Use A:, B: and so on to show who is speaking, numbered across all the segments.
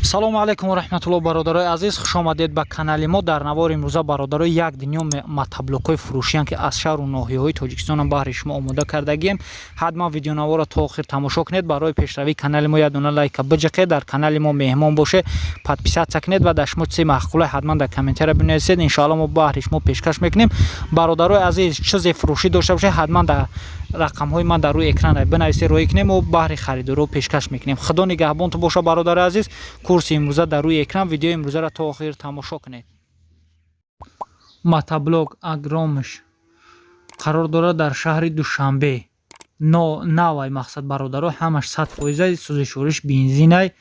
A: Салому алайкум ва раҳматулло, бародарои азиз, хушомадед ба канали мо. Дар навори имрӯза, бародарои, як дунё мотоблокҳои фурӯшиянд, ки аз шаҳру ноҳияҳои Тоҷикистонам баҳри шумо омода кардагием. Ҳатман видеонаворро то охир тамошо кунед. Барои пешравии канали мо як дона лайка биҷиқед, дар канали мо меҳмон боше, подписаться кунед ва дар шумо чизи маъқуле ҳатман дар комментария бинависед. Иншоалло, мо баҳри шумо пешкаш мекунем. Бародарои азиз, чизе фурӯшӣ дошта бошед, ҳатман дар рақамҳои ман дар рӯи экран бинависед, роҳӣ кунем, мо баҳри харидоро пешкаш мекунем. Худо нигаҳбонтон боша, бародари азиз. Курси имрӯза дар рӯи экран, видеои имрӯзаро то охир тамошо кунед. Мотоблок агромш қарор дорад дар шаҳри Душанбе. Но навай, мақсад, бародаро, ҳамаш 100 фоиза, сӯзишвориш бензинай.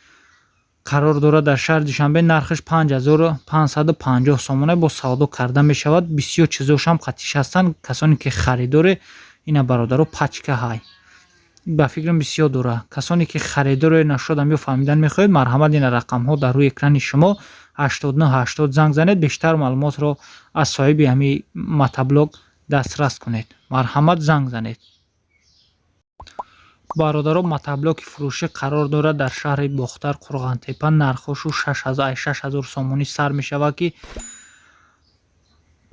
A: Қарор дорад дар шаҳри Душанбе, нархаш 5550 сомона, бо савдо карда мешавад. Бисёр чизошам қатиш ҳастанд. Касоне ки харидоре, ина, бародаро, пачка ҳай, ба фикрам, бисёр дора. Касоне ки харидоре нашудам ё фаҳмидан мехоҳед, марҳамат, ина рақамҳо дар рӯи экрани шумо, 89 80 занг занед, бештар маълумотро аз соҳиби ҳамин мотоблок дастрас кунед. Марҳамат, занг занед, бародаро. Мотоблоки фурӯшӣ қарор дорад дар шаҳри Бохтар, Қурғантепа. Нархҳошу 6000 сомонӣ сар мешавад, ки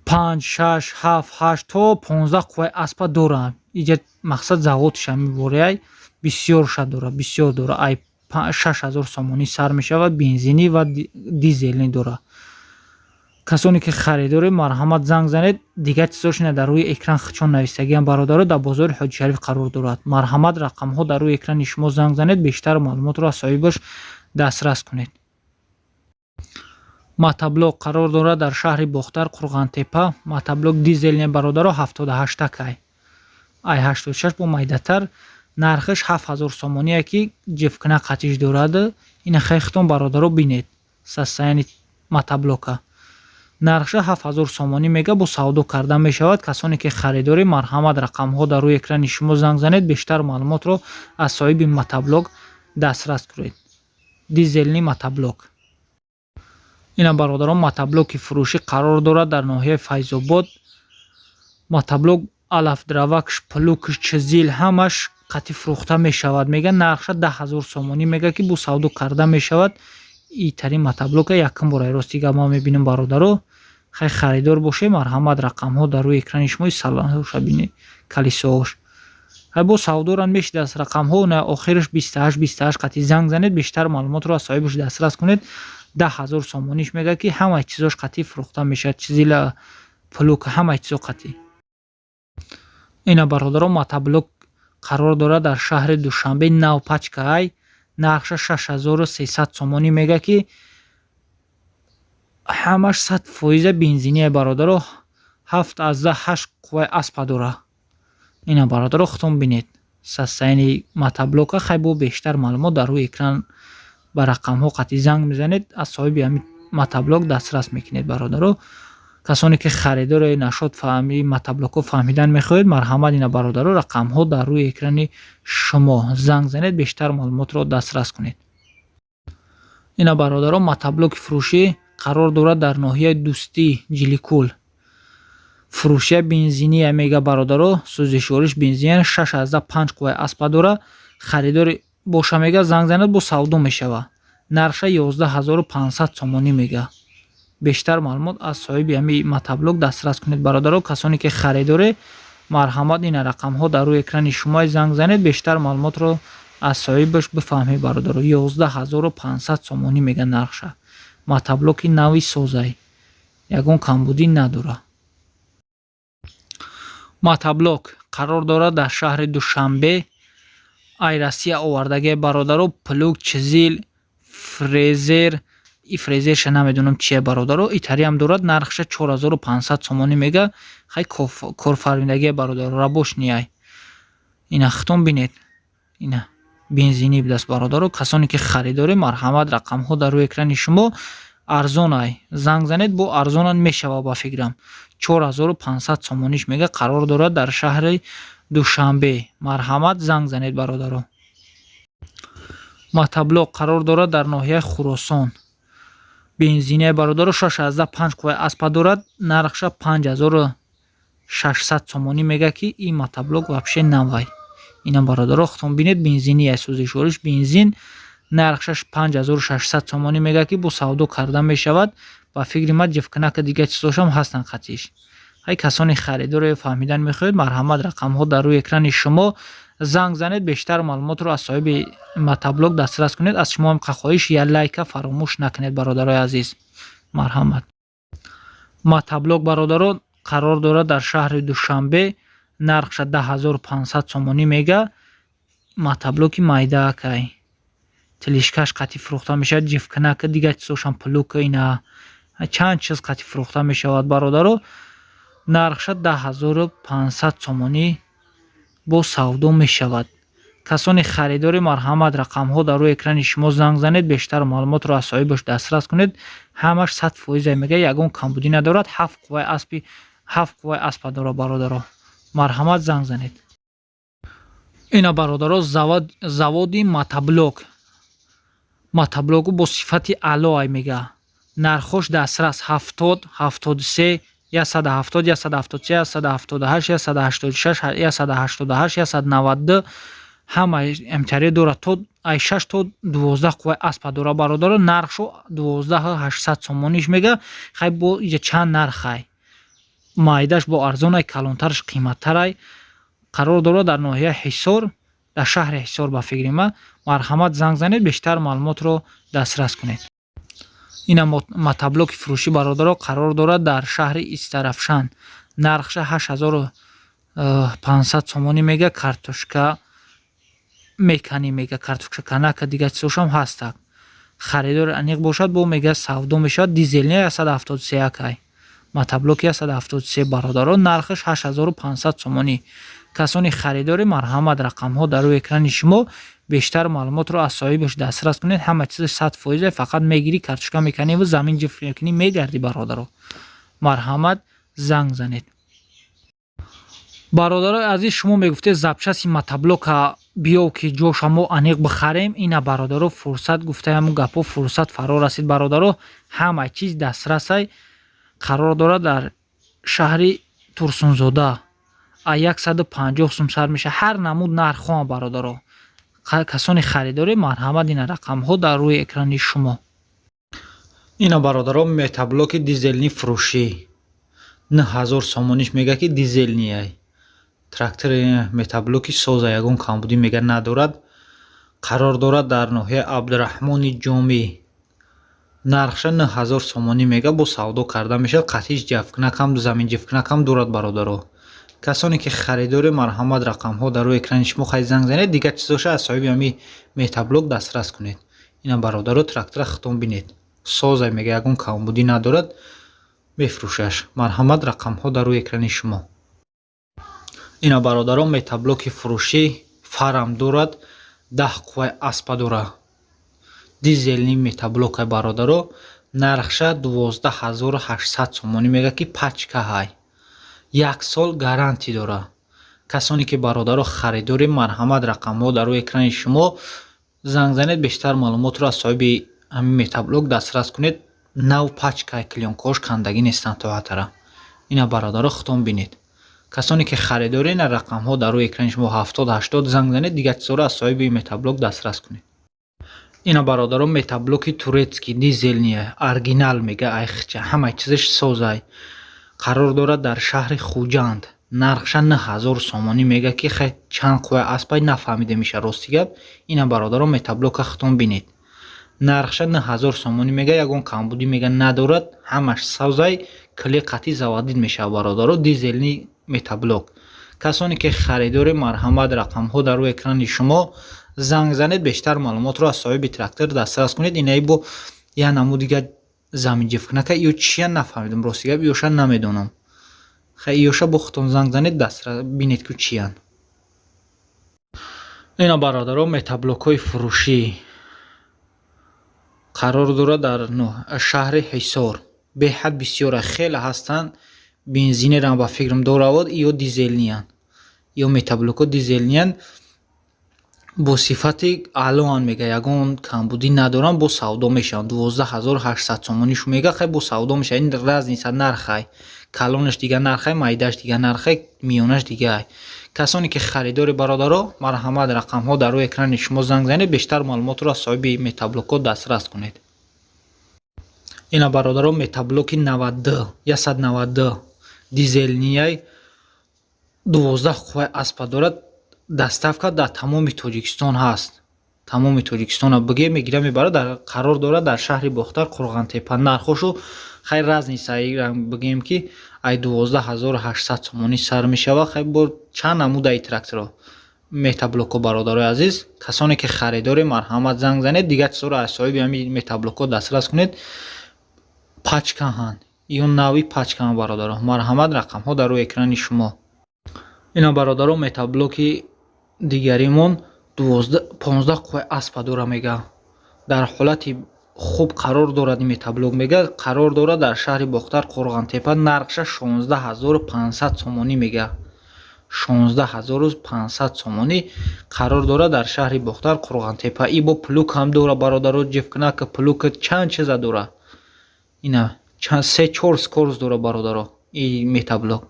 A: панҷ, шаш, ҳафт, ҳашт то 15 қувваи аспа дорад. Иҷа, мақсад, заводша меборяй, бисёрша дора, бисёр дора. Ай 6000 сомонӣ сар мешавад, бензинӣ ва дизелӣ дора. Касоне ки харидоред, марҳамат, занг занед. Дигар чизошина дар рӯи экран хичон навистагиам. Бародаро, дар бозори Ҳоҷишариф қарор дорад. Марҳамат, рақамҳо дар рӯи экрани шумо, занг занед, бештар маълумотро аз соҳибаш дастрас кунед. Мотоблок қарор дорад дар шаҳри Бохтар, Қурғантепа. Мотоблок дизельный, бародаро, 78-акай, ай 86 бо майдатар. Нархаш 7000 сомоние, ки ҷифкна қатиш дорад. Ина хехтон, бародаро, бинед состояние мотоблока. Нархша 7000 сомонӣ мега, бо савдо карда мешавад. Касоне ки харидорӣ, марҳамат, рақамҳо дар рӯи экрани шумо, занг занед, бештар маълумотро аз соҳиби мотоблок дастрас кунед. Дизельный мотоблок. Ина, бародарон, мотоблоки фурӯшӣ қарор дорад дар ноҳияи Файзобод. Мотоблок алафдравакш, плугш, чизил, ҳамаш қатъи фурӯхта мешавад мега. Нархша 10 000 сомонӣ мега, ки бо савдо карда мешавад. Итарин мотоблока якум бора, рости гап, ман мебинам, бародаро. Хай, харидор боше, марҳамат, рақамҳо дар рӯи экрани шумо. Салоша бинед, колесош ҳай, бо савдоран мешидааст. Рақамҳо на охираш 28 28 қатъи, занг занед, бештар маълумотро аз соҳибаш дастрас кунед. 10 000 сомониш мега, ки ҳамаи чизош қатъи фурӯхта мешавад: чизила, плуг, ҳамаи чизо қатъи. Ина, бародаро, мотоблок қарор дорад дар шаҳри Душанбе, нав пачкаай. Нархша 6300 сомонӣ мега, ки ҳамаш 100 фоиза бензиния, бародаро, 7,8 қувваи аспа дора. Ина, бародаро, худтон бинед состояние мотоблока. Хай, бо бештар маълумот дар рӯи экран ба рақамҳо қатъи занг мезанед, аз соҳиби ҳамин мотоблок дастрас мекунед. Бародаро, касоне ки харидори нашод фаҳми мотоблокҳо фаҳмидан мехоҳед, марҳамат, ина, бародаро, рақамҳо дар рӯи экрани шумо, занг занед, бештар маълумотро дастрас кунед. Ина, бародаро, мотоблоки фурӯшӣ қарор дорад дар ноҳияи Дӯстӣ, Ҷиликул. Фурӯшия бензиния мега, бародаро, сӯзишвориш бензиния, 6,5 қувваи аспа дора. Харидори боша, мега, занг занед, бо савдо мешавад. Нархша 11 500 сомонӣ мега. Бештар маълумот аз соҳиби ҳамин мотоблок дастрас кунед. Бародаро, касоне ки харидоре, марҳамат, ина рақамҳо дар рӯи экрани шумо, занг занед, бештар маълумотро аз соҳибаш бифаҳмед. Бародаро, 11 500 сомонӣ мега нархша. Мотоблоки нави созай, ягон камбудӣ надорад. Мотоблок қарор дорад дар шаҳри Душанбе, ай Россия овардагия, бародаро. Плуг, чизил, фрезер, и фрезерша намедонам чия, бародаро, итариам дорад. Нархша 4500 сомонӣ мега. Хай, корфармидагия, бародаро, рабочныйай. Ина хитон бинед, ина бензинӣ будааст. Бародаро, касоне ки харидорӣ, марҳамат, рақамҳо дар рӯи экрани шумо. Арзонай, занг занед, бо арзонан мешава, ба фикрам. 4500 сомониш мега, қарор дорад дар шаҳри Душанбе. Марҳамат, занг занед, бародаро. Мотоблок қарор дорад дар ноҳияи Хуросон, бензиния, бародаро, 6,5 қувваи аспа дорад. Нархша 5600 сомонӣ мега, ки ин мотоблок вообще навай. Ина, бародаро, худтон бинед, бензиния, сӯзишвориш бензин. Нархшаш 5600 сомонӣ мега, ки бо савдо карда мешавад. Ба фикри ман, ҷифкинака, дига чизошам ҳастанд қатиш. Ҳай, касони харидоро фаҳмидан мехоҳед, марҳамат, рақамҳо дар рӯи экрани шумо, занг занед, бештар маълумотро аз соҳиби мотоблок дастрас кунед. Аз шумо ҳам хоҳиш, як лайка фаромӯш накунед, бародарои азиз, марҳамат. Мотоблок, бародаро, қарор дорад дар шаҳри Душанбе, нархша 10 500 сомонӣ мега. Мотоблоки майдаакай, тележкаш қатӣ фурӯхта мешавад, ҷифкинака, дига чизошам, плуг, ина чанд чиз қатӣ фурӯхта мешавад, бародаро. Нархша 10 500 сомонӣ, бо савдо мешавад. Касони харидори, марҳамат, рақамҳо дар рӯи экрани шумо, занг занед, бештар маълумотро аз соҳибаш дастрас кунед. Ҳамаш 100%-а мега, ягон камбудӣ надорад. Ҳафт қувваи аспи, ҳафт қувваи аспа дорад, бародаро, марҳамат, занг занед. Ина, бародаро, заводи мотоблок, мотоблоку бо сифати аъло ай мега. Нархош дастрас: 70, 73, 170, 173, 178, 186, 188, 192. Ҳама МТР дорад, то ай 6 то 12 қувваи аспа дорад, бародаро. Нархшо 12 800 сомониш мега. Хай, бо иҷа чанд нархай: майдаш бо арзонай, калонтараш қиматтарай. Қарор дорад дар ноҳияи Ҳисор, дар шаҳри Ҳисор, ба фикри ман. Марҳамат, занг занед, бештар маълумотро дастрас кунед. Ина мотоблоки фурӯшӣ, бародаро, қарор дорад дар шаҳри Истарафшан, нархша 8500 сомонӣ мега. Картошка меканӣ мега, картошка канака, дига чизошам ҳастак. Харидори аниқ бошад, бо мега, савдо мешавад. Дизельный 173 акай, мотоблоки 173, бародаро, нархаш 8500 сомонӣ. Касони харидори, марҳамат, рақамҳо дар рӯи экрани шумо, бештар маълумотро аз соҳибаш дастрас кунед. Ҳама чиз 100%, фақат мегирӣ, картошка меканӣ ва замин ҷифт мекунӣ, мегардӣ. Бародаро, марҳамат, занг занед. Бародарои азиз, шумо мегуфтед, запчасти мотоблока биёв, ки ҷоша мо аниқ бихарем. Ина, бародаро, фурсат гуфтаи ҳамун гапҳо, фурсат фаро расид, бародаро, ҳама чиз дастрасай. Қарор дорад дар шаҳри Турсунзода, а 150 сум сар меша, ҳар намуд нархҳоам, бародаро. Касони харидорӣ, марҳамат, ина рақамҳо дар рӯи экрани шумо. Ина, бародаро, мотоблоки дизельный фурӯшӣ, 9000 сомониш мега, ки дизельный трактори мотоблоки соза, ягон камбудӣ мега надорад. Қарор дорад дар ноҳияи Абдураҳмони Ҷомӣ, нархша 9000 сомонӣ мега, бо савдо карда мешавад. Қатиш ҷафкунакам, замин ҷифкунакам дорад, бародаро. Касоне ки харидори, марҳамат, рақамҳо дар рӯи экрани шумо, хай, занг занед, дигар чизоша аз соҳиби ҳами мотоблок дастрас кунед. Ина, бародаро, трактора хитон бинед, соза мега, ягон камбудӣ надорад, мефурӯшаш. Марҳамат, рақамҳо дар рӯи экрани шумо. Ина, бародарон, мотоблоки фурӯшӣ, фарам дорад, 10 қувваи аспа дора, дизельный мотоблокай, бародаро. Нархша 12 800 сомонӣ мега, ки пачка ҳай, як сол гарантӣ дора. Касоне ки, бародаро, харидори, марҳамат, рақамҳо дар рӯи экрани шумо, занг занед, бештар маълумотро аз соҳиби ҳамин мотоблок дастрас кунед. Нав пачкай, клеёнкаош кандагӣ нестанд то ҳатара. Ина, бародаро, худтон бинед. Касоне ки харидорӣ, ина рақамҳо дар рӯи экрани шумо, 70 80, занг занед, дигар чизҳоро аз соҳиби мотоблок дастрас кунед. Ина, бародарон, мотоблоки турецкий, дизельный, оригинал мега, айхча, ҳамаи чизаш созай. Қарор дорад дар шаҳри Хуҷанд, нархша 9000 сомонӣ мега, ки хай, чанд қувваи аспай нафаҳмида меша, рости гап. Ина, бародарон, мотоблока худтон бинед, нархша 9000 сомонӣ мега, ягон камбудӣ мега надорад, ҳамаш созай, кили қатъи заводить мешавад, бародаро, дизельный мотоблок. Касоне ки харидори, марҳамат, рақамҳо дар рӯи экрани шумо, занг занед, бештар маълумотро аз соҳиби трактор дастрас кунед. Инаи бо як намуд дига заминҷифкунака, ё чия нафаҳмидам, рости гап, ёша намедонам. Хай, ёша бо худтон занг занед, дастрас бинед, ки чиянд. Ина, бародарон, мотоблокҳои фурӯшӣ, қарор дорад дар шаҳри Ҳисор. Беҳад бисёра, хеле ҳастанд. Бензинерам ба фикрам доравод, ё дизельныянд, ё мотоблокҳо дизельныянд, бо сифати аълоанд мега, ягон камбудӣ надоранд, бо савдо мешаванд. 12 800 сомонишу мега, хай, бо савдо мешавад. Ин разница нархай: калонаш дига нархай, майдааш дига нархай, миёнаш дигай. Касоне ки харидори, бародаро, марҳамат, рақамҳо дар рӯи экрани шумо, занг занед, бештар маълумотро аз соҳиби мотоблокҳо дастрас кунед. Ина, бародаро, мотоблоки 92, 192 дизельный, 12 қувваи аспа дорад. Доставка дар тамоми Тоҷикистон ҳаст. Тамоми Тоҷикистона бигем, мегира, мебарад. Қарор дорад дар шаҳри Бохтар, Қурғантепа. Нархошу хай разница, бигем ки ай 12 800 сомонӣ сар мешавад. Хай, бо чанд намудаи тракторо, мотоблокҳо. Бародарои азиз, касоне ки харидоред, марҳамат, занг занед, дигар чизҳоро аз соҳиби ҳамин мотоблокҳо дастрас кунед. Пачкаҳанд ё нави пачкаҳанд, бародаро, марҳамат, рақамҳо дар рӯи экрани шумо. Ина, бародаро, мотоблоки дигаримон 15 қувваи аспа дора, мега, дар ҳолати хуб қарор дорад. Ин мотоблок, мега, қарор дорад дар шаҳри Бохтар, Қурғантепа. Нархша 16 500 сомонӣ мега, 16 500 сомонӣ. Қарор дорад дар шаҳри Бохтар, Қурғантепа. И бо плуг ҳам дора, бародаро, ҷифкнака, плуг, чанд чиза дора. Ина, се чор скорость дора, бародаро, и мотоблок.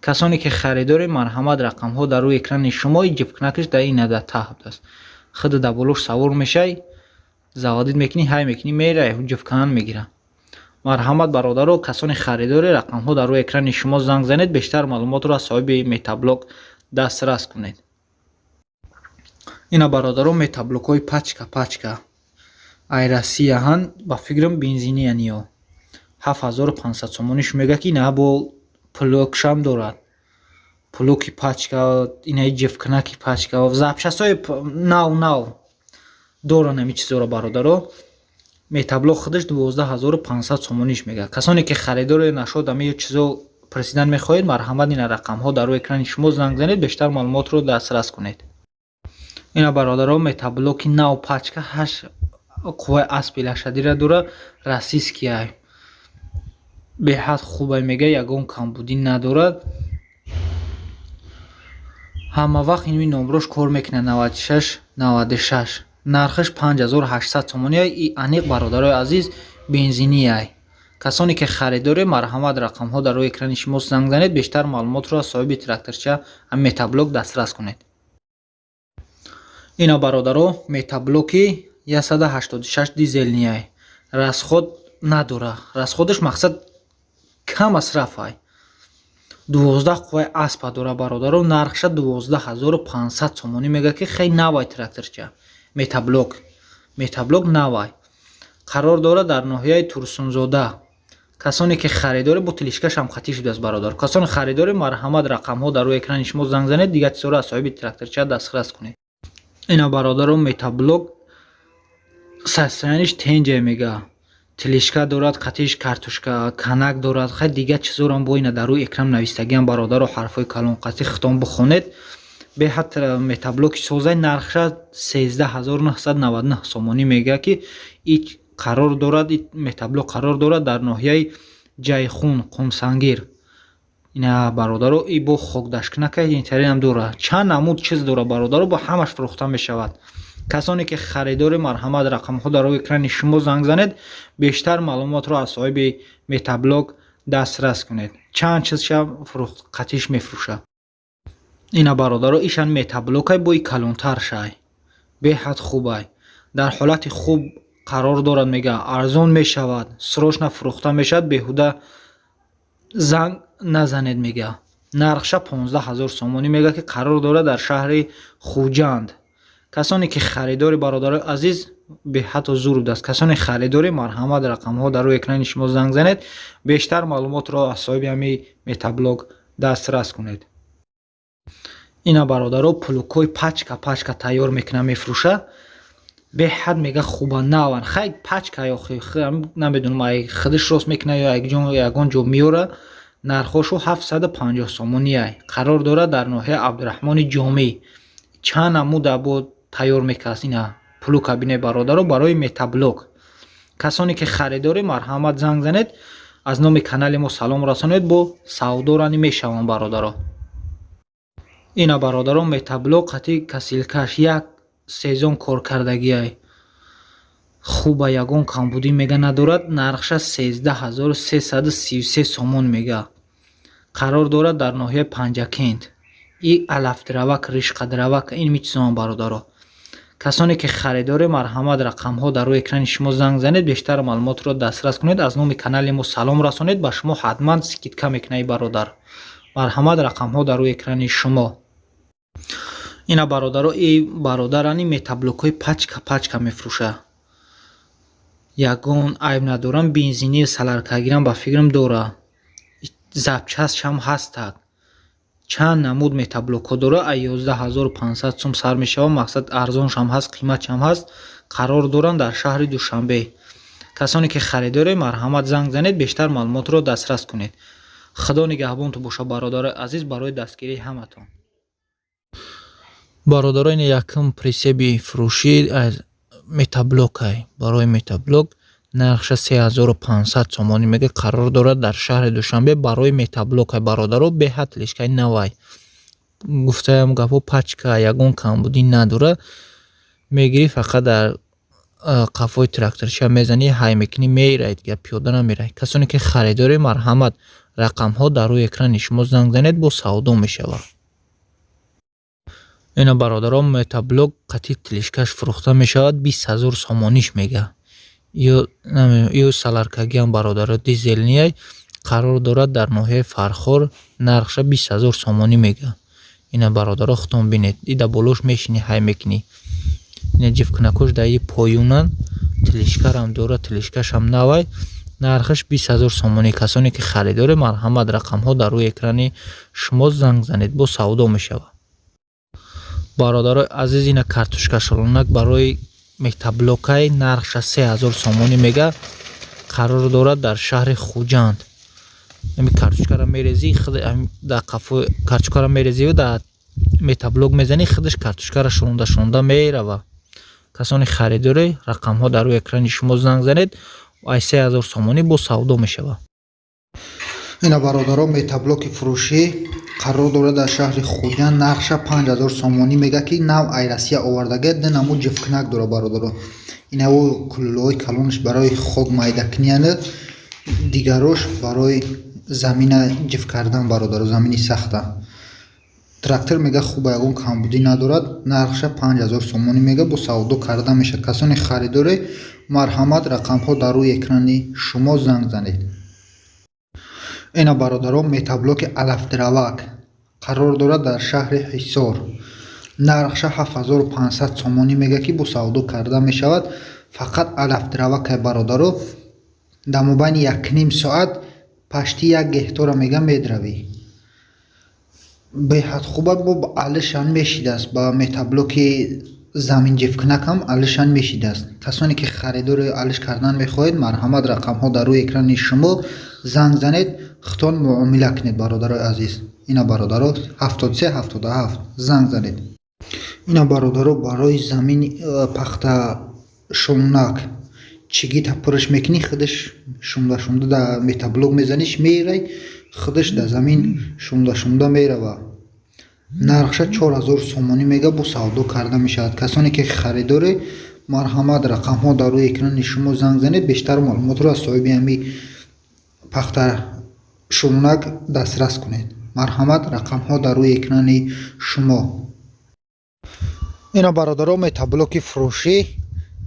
A: Касоне ки харидоред, марҳамат, рақамҳо дар рӯи экрани шумо. И ҷифкнакаш дар ина дар таҳ аст. Худ дар болош савор мешай, заводить мекунӣ, ҳай мекунӣ, мерай, ҷифканан мегира. Марҳамат, бародаро, касони харидоре, рақамҳо дар рӯи экрани шумо, занг занед, бештар маълумотро аз соҳиби мотоблок дастрас кунед. Ина, бародаро, мотоблокҳои пачка пачка ай Россияҳанд, ба фикрам, бензинияниё. 7500 сомониш мега, ки ина бо плугшам дорад, плуги пачка, инаи ҷифкнаки пачка, запчастҳои нав нав доранд ҳами чизоро. Бародаро, мотоблок худаш 12 500 сомониш мега. Касоне ки харидоре нашод, ҳами чизо пресидан мехоҳед, марҳамат, ина рақамҳо дар рӯи экрани шумо, занг занед, бештар маълумотро дастрас кунед. Ина, бародаро, мотоблоки нав пачка, ҳашт қувваи аспи лошадиро дора, российския, беҳад хубай, мега, ягон камбудӣ надорад. Ҳама вақт ин номрош кор мекунад, 96 96. Нархаш 5800 сомонӣ. И аниқ, бародарои азиз, бензинияй. Касоне ки харидоред, марҳамат, рақамҳо дар рӯи экрани шумо, занг занед, бештар маълумотро аз соҳиби тракторча, мотоблок дастрас кунед. Ина, бародаро, мотоблоки 186 дизельный, расход надора, расходаш мақсад кам масрафай, 12 қувваи аспа дора, бародаро. Нархша 12 500 сомонӣ мега, ки хеле навай тракторча, мотоблок навай. Қарор дорад дар ноҳияи Турсунзода. Касоне ки харидоре, бо тележкашам қатӣ шудааст, бародар. Касоне харидоре, марҳамат, рақамҳо дар рӯи экрани шумо, занг занед, дигар чизҳоро аз соҳиби тракторча дастрас кунед. Ина, бародаро, мотоблок состояниеш тенҷа, мега, тележка дорад, қатиш картошка канак дорад, хай, дигар чизорам бо ина дар рӯи экран навистагиам, бародаро, ҳарфҳои калонқатӣ, хитон бихонед. Беҳад мотоблоки созай. Нархша 13 999 сомонӣ мега, ки и қарор дорад, и мотоблок қарор дорад дар ноҳияи Ҷайхун, Қумсангир. Ина, бародаро, и бо хокдашкнака интернам дора, чанд намуд чиз дора, бародаро, бо ҳамаш фурӯхта мешавад. Касоне ки харидори, марҳамат, рақамҳо дар рӯи экрани шумо, занг занед, бештар маълумотро аз соҳиби мотоблок дастрас кунед. Чанд чизша қатиш мефурӯшад. Ина, бародаро, ишан мотоблокай, бо и калонтар шай, беҳад хубай, дар ҳолати хуб қарор дорад, мега, арзон мешавад, срочно фурӯхта мешавад, беҳуда занг назанед, мега. Нархша 15 000 сомонӣ мега, ки қарор дорад дар шаҳри Хуҷанд. Касоне ки харидори, бародарои азиз, беҳатто зур будааст. Касоне харидори, марҳамат, рақамҳо дар рӯи экрани шумо, занг занед, бештар маълумотро аз соҳиби ҳамин мотоблок дастрас кунед. Ина, бародаро, плугҳои пачка пачка тайёр мекунад, мефурӯшад. Беҳад, мега, хуба, наван. Хай, пачка ё намедонам, ай худаш рост мекунад ё ягон ҷо меёра. Нархҳошу 750 сомонияй. Қарор дорад дар ноҳияи Абдураҳмони Ҷомӣ. Чанд намуда бо тайёр мекард. Ина плуг кабине, бародаро, барои мотоблок. Касоне ки харидорӣ, марҳамат, занг занед, аз номи канали мо салом расонед, бо савдорани мешаванд, бародаро. Ина, бародаро, мотоблок қатъи косилкаш, як сезон коркардагиай, хуба, ягон камбудӣ, мега, надорад. Нархша 13 333 сомон мега. Қарор дорад дар ноҳияи Панҷакент. И алафдравак, ришқадравак, ин мичизон, бародаро. Касоне ки харидоре, марҳамат, рақамҳо дар рӯи экрани шумо, занг занед, бештар маълумотро дастрас кунед. Аз номи канали мо салом расонед, ба шумо ҳатман скидка мекунад и бародар. Марҳамат, рақамҳо дар рӯи экрани шумо. Ина, бародаро, и бародарани мотоблокҳои пачка пачка мефурӯша, ягон айб надорам. Бензини, соляркагирам, ба фикрам, дора, запчастшам ҳастак. Чанд намуд мотоблокҳо дора, аз 11 500 сум сар мешавад. Мақсад, арзоншам ҳаст, қиматшам ҳаст. Қарор доранд дар шаҳри Душанбе. Касоне ки харидоре, марҳамат, занг занед, бештар маълумотро дастрас кунед. Худо нигаҳбонтон бошад, бародарои азиз, барои дастгирии ҳаматон. Бародаро, ин якум прицепи фурӯшӣ аз мотоблокай. Барои мотоблок нархша 3500 сомонӣ мега, қарор дорад дар шаҳри Душанбе. Барои мотоблокай, бародаро, беҳад тележкаи навай. Гуфтаям гапҳо, пачка, ягон камбудӣ надорад. Мегирӣ, фақат дар қафои тракторча мезанӣ, ҳай мекунӣ, меравед, дига пиёда намеравед. Касоне ки харидоред, марҳамат, рақамҳо дар рӯи экрани шумо, занг занед, бо савдо мешавад. Ина, бародарон, мотоблок қатъи тележкаш фурӯхта мешавад, 20 000 сомониш мега. Ё соляркагиам, бародаро, дизельный, қарор дорад дар ноҳияи Фархор, нархша 20 000 сомонӣ мега. Ина, бародаро, худтон бинед, ида болош мешинӣ, ҳай мекунӣ. Ина ҷифкунакош дар и поёнанд, тележкарам дорад, тележкашам навай, нархаш 20 000 сомонӣ. Касоне ки харидоре, марҳамат, рақамҳо дар рӯи экрани шумо, занг занед, бо савдо мешавад. Бародарои азиз, ина картошкашолонак барои мотоблокай, нархша 3000 сомонӣ мега, қарор дорад дар шаҳри Хуҷанд. Ами картошкаро мерезӣ, дар қафо картошкаро мерезию дар мотоблок мезанӣ, худаш картошкаро шонда шонда мерава. Касоне харидоре, рақамҳо дар рӯи экрани шумо, занг занед, ай 3000 сомонӣ бо савдо мешавад.
B: Ина, бародарон, мотоблоки фурӯшӣ, қарор дорад дар шаҳри Хуҷанд, нархша 5000 сомонӣ мега, ки нав ай Россия овардага. Ду намуд ҷифкунак дорад, бародарон. Инаво куллаҳои калонаш барои хок майдакунияну дигарош барои замина ҷиф кардан, бародаро, замини сахта. Трактор мега хуба, ягон камбудӣ надорад. Нархша 5000 сомонӣ мега, бо савдо карда мешавад. Касоне харидоре, марҳамат, рақамҳо дар рӯи экрани шумо, занг занед. Ина, бародарон, мотоблоки алафдравак, қарор дорад дар шаҳри Ҳисор, нархша 7500 сомонӣ мега, ки бо савдо карда мешавад. Фақат алафдравакай, бародаро, дар мобайни якним соат почти як гектора мега медравӣ. Беҳад хуба, бо алишан мешидааст, ба мотоблоки заминҷифкунакам алишан мешидааст. Касоне ки харидори алиш кардан мехоҳед, марҳамат, рақамҳо дар рӯи экрани шумо, занг занед, худтон муомила кунед, бародарои азиз. Ина, бародаро, 73 77, занг занед. Ина, бародаро, барои замини пахта шумнак, чигита пурш мекунӣ, худаш шумда шумда дар мотоблок мезаниш, мерай, худаш дар замин шумда шумда мерава. Нархша 4000 сомонӣ мега, бо савдо карда мешавад. Касоне ки харидоре, марҳамат, рақамҳо дар рӯи экрани шумо, занг занед, бештар маълумотро аз соҳиби ҳами пахта шумнак дастрас кунед. Марҳамат, рақамҳо дар рӯи экрани шумо. Ина, бародаро, мотоблоки фурӯшӣ,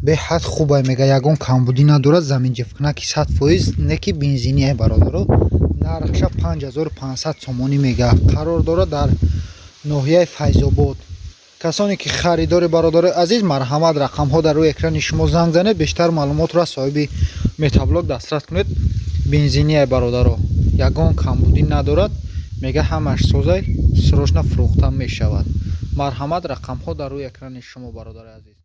B: беҳад хубай мега, ягон камбудӣ надорад, заминҷифкунаки 100%, не ки бензиния, бародаро. Нархша 5500 сомонӣ мега, қарор дорад дар ноҳияи Файзобод. Касоне ки харидори, бародарои азиз, марҳамат, рақамҳо дар рӯи экрани шумо, занг занед, бештар маълумотро аз соҳиби мотоблок дастрас кунед. Бензиния, бародаро, ягон камбудӣ надорад мега, ҳамаш созай, срочно фурӯхта мешавад. Марҳамат, рақамҳо дар рӯи экрани шумо, бародари азиз.